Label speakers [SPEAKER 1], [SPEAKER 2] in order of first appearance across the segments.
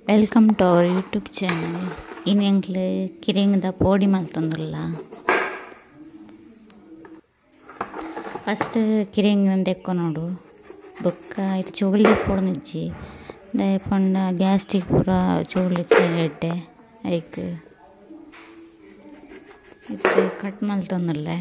[SPEAKER 1] Welcome to our YouTube channel. ಇನಿ ಕಿರಿಂಗ್ದ ಪೋಡಿ ಮಲ್ತೊಂದುಲ್ಲ. First ಕಿರಿಂಗ್ ದೆಕ್ಕೊನೊಡು ಬೊಕ್ಕ ಇತ್ತೆ ಚೋಲಿ ದೆಪ್ಪೊಡು ದಾಯೆ ಪಂಡ ಗ್ಯಾಸ್ಟ್ರಿಕ್ ಪೂರ ಚೋಲಿ ಎಡ್ಡೆ ಐಕ್ ಇತ್ತೆ ಕಟ್ ಮಲ್ತೊಂದುಲ್ಲೆ.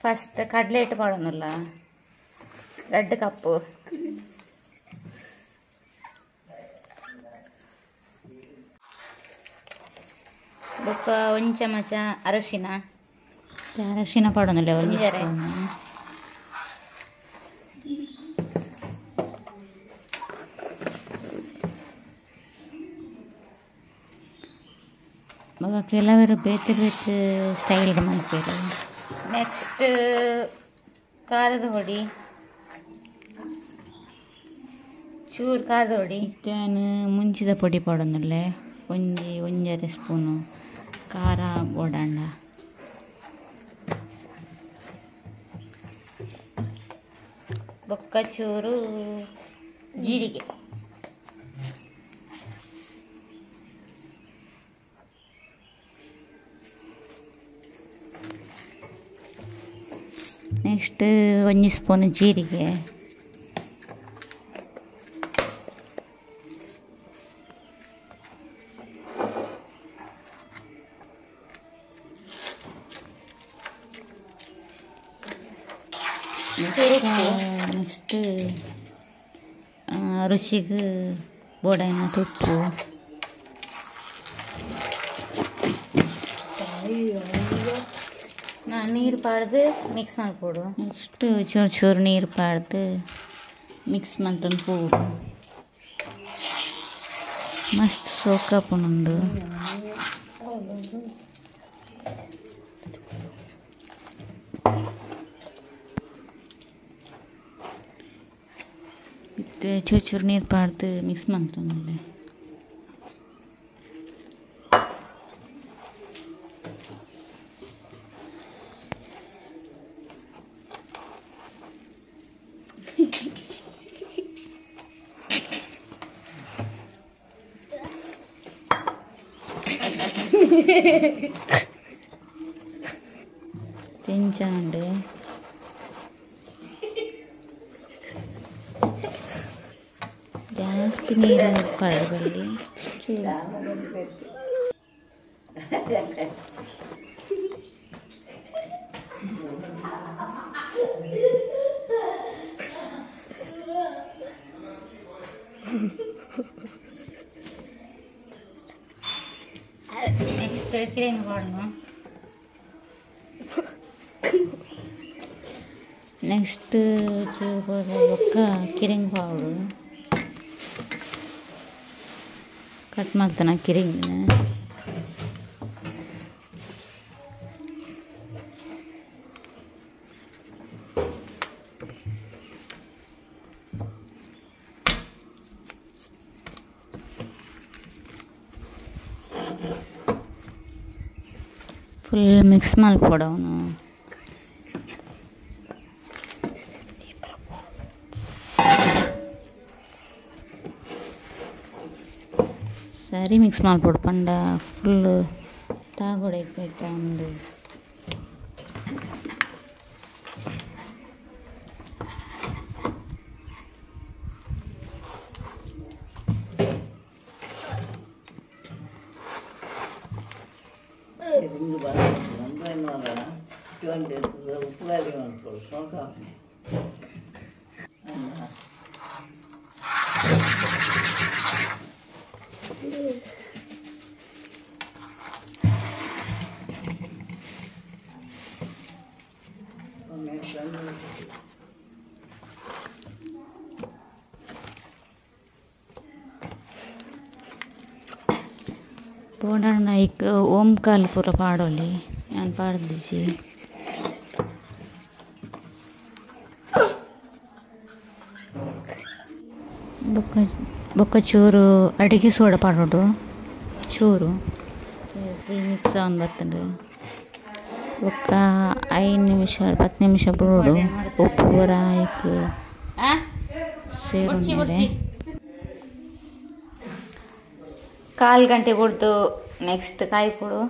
[SPEAKER 1] ಫಸ್ಟ್ ಕಡಲೆ ಹಿಟ್ಟು ಪಾಡೊಂದುಲ್ಲ 2 ಕಪ್. ಬೊಕ್ಕ 1 ಚಮಚ ಅರಶಿನ ಅರಶಿನ ಪಾಡೊಂದುಲ್ಲ 1 ಸ್ಪೂನ್. ಬೊಕ್ಕ ಕೆಲವರು ಬೇತೆ ಬೇತೆ ಸ್ಟೈಲ್ ಮಲ್ಪೆರ್. ನೆಕ್ಸ್ಟ್ ಖಾರದ ಪೊಡಿ, ಚೂರು ಖಾರದ ಪೊಡಿ. ಇತ್ತೆ ಮುಂಚಿದ ಪೊಡಿ ಪಾಡೊಂದುಲ್ಲೆ 1.5 ಸ್ಪೂನು ಖಾರ ಬೋಡಾಂಡ. ಬೊಕ್ಕ ಚೂರು ಜೀರಿಗೆ. ನೆಕ್ಸ್ಟ್ 1 ಸ್ಪೂನ್ ಜೀರಿಗೆ. ನೆಕ್ಸ್ಟ್ ರುಚಿಗೆ ಬೋಡಾಯಿನ ತುಪ್ಪು. ನೀರು ಪಾಡ್ದು ಮಿಕ್ಸ್ ಮಲ್ಪೊಡು. ನೆಕ್ಸ್ಟ್ ಚೂರು ಚೂರು ನೀರು ಪಾಡ್ದು ಮಿಕ್ಸ್ ಮಲ್ತೊಂದು ಪೋಡು. ಮಸ್ತ್ ಸೋಕಾಪುಂಡು. ಇತ್ತೆ ಚೂರು ಚೂರು ನೀರು ಪಾಡ್ದು ಮಿಕ್ಸ್ ಮಲ್ತೊಂದುಲ್ಲೆ. ತಿಂಚಾಂಡು ಜಾಸ್ತಿ ನೀರು ಪಾಡಬಲ್ಲಿ. ನೆಕ್ಸ್ಟ್ ಕಿರಿಂಗ್ ಪಾಡೋಣ. ನೆಕ್ಸ್ಟ್ ಬೊಕ್ಕ ಕಿರಿಂಗ್ ಪಾವಡು ಕಟ್ ಮಲ್ತನ ಕಿರಿಂಗಿನ. ಫುಲ್ ಮಿಕ್ಸ್ ಮಲ್ಪೊಡು ಅವನು. ಸರಿ ಮಿಕ್ಸ್ ಮಲ್ಪೊಡು ಪಂಡ ಫುಲ್ ತಾಗೊಡೆ ಉಂಡು.
[SPEAKER 2] ಉಪ್ಪು.
[SPEAKER 1] ಪೋಡಾಂಡ ಐಕ್ ಓಂಕಾಲ್ ಪೂರ ಪಾಡೊಲಿ ಯಾನ್ ಪಾಡ್ದಿಜಿ. ಬೊಕ್ಕ ಬೊಕ್ಕ ಚೂರು ಅಡಿಗೆ ಸೋಡಾ ಪಾಡೊಡು ಚೂರು ಫುಲ್ ಮಿಕ್ಸ್ ಆವೊಂದು ಬತ್ತುಂಡು. ಬೊಕ್ಕ 5 ನಿಮಿಷ 10 ನಿಮಿಷ ಬುಡೊಡು ಉಪ್ಪು ಪೂರ ಐಕ್ ಸೇರೊಂದಿದೆ. 1/4 ಗಂಟೆ ಬುಡ್ದು ನೆಕ್ಸ್ಟ್ ಕಾಯಿಪೊಡು.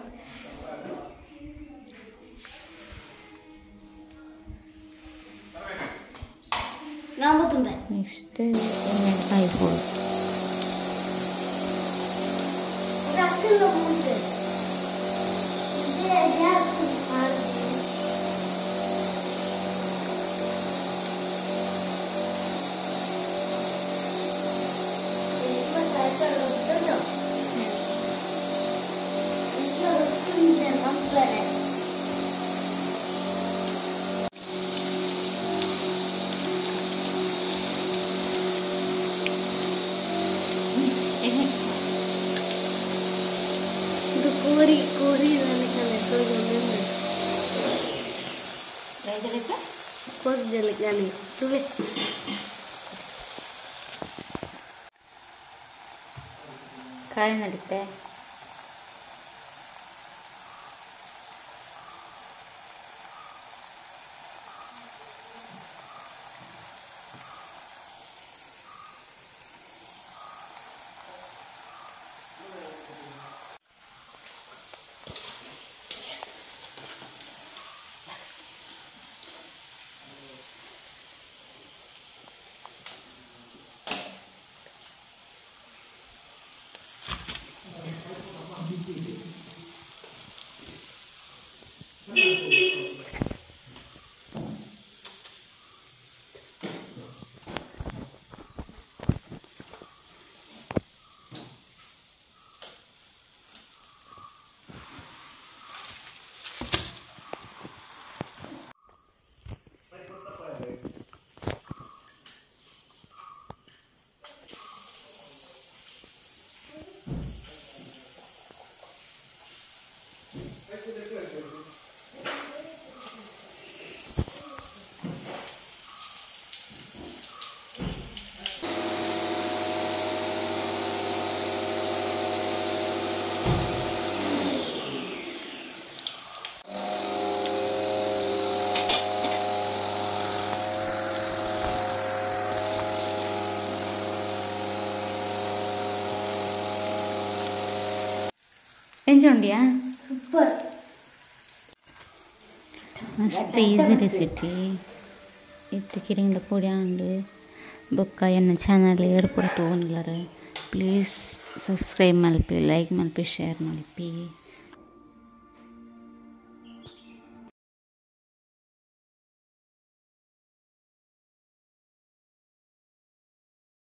[SPEAKER 1] ನೆಕ್ಸ್ಟ್ ಕಾಯಿಪೊಡು.
[SPEAKER 2] ಕೋರಿ ಕೋರಿ
[SPEAKER 1] ಕಾಯಿ ನಡೀತೆ. ಎಂಚ
[SPEAKER 2] ಸೂಪರ್
[SPEAKER 1] ಮಸ್ತ್ ಈಸಿ ರೆಸಿಪಿ. ಇತ್ತೆ ಕಿರಿಂಗ್ದ ಪೊಡಿ ಆಂಡ್. ಬೊಕ್ಕ ಎನ್ನ ಚಾನಲ್ ಏರ್ ಪೂರ ತೂವೊಂದುಲ್ಲೆರ್ ಪ್ಲೀಸ್ ಸಬ್ಸ್ಕ್ರೈಬ್ ಮಲ್ಪಿ, ಲೈಕ್ ಮಲ್ಪಿ, ಶೇರ್ ಮಲ್ಪಿ.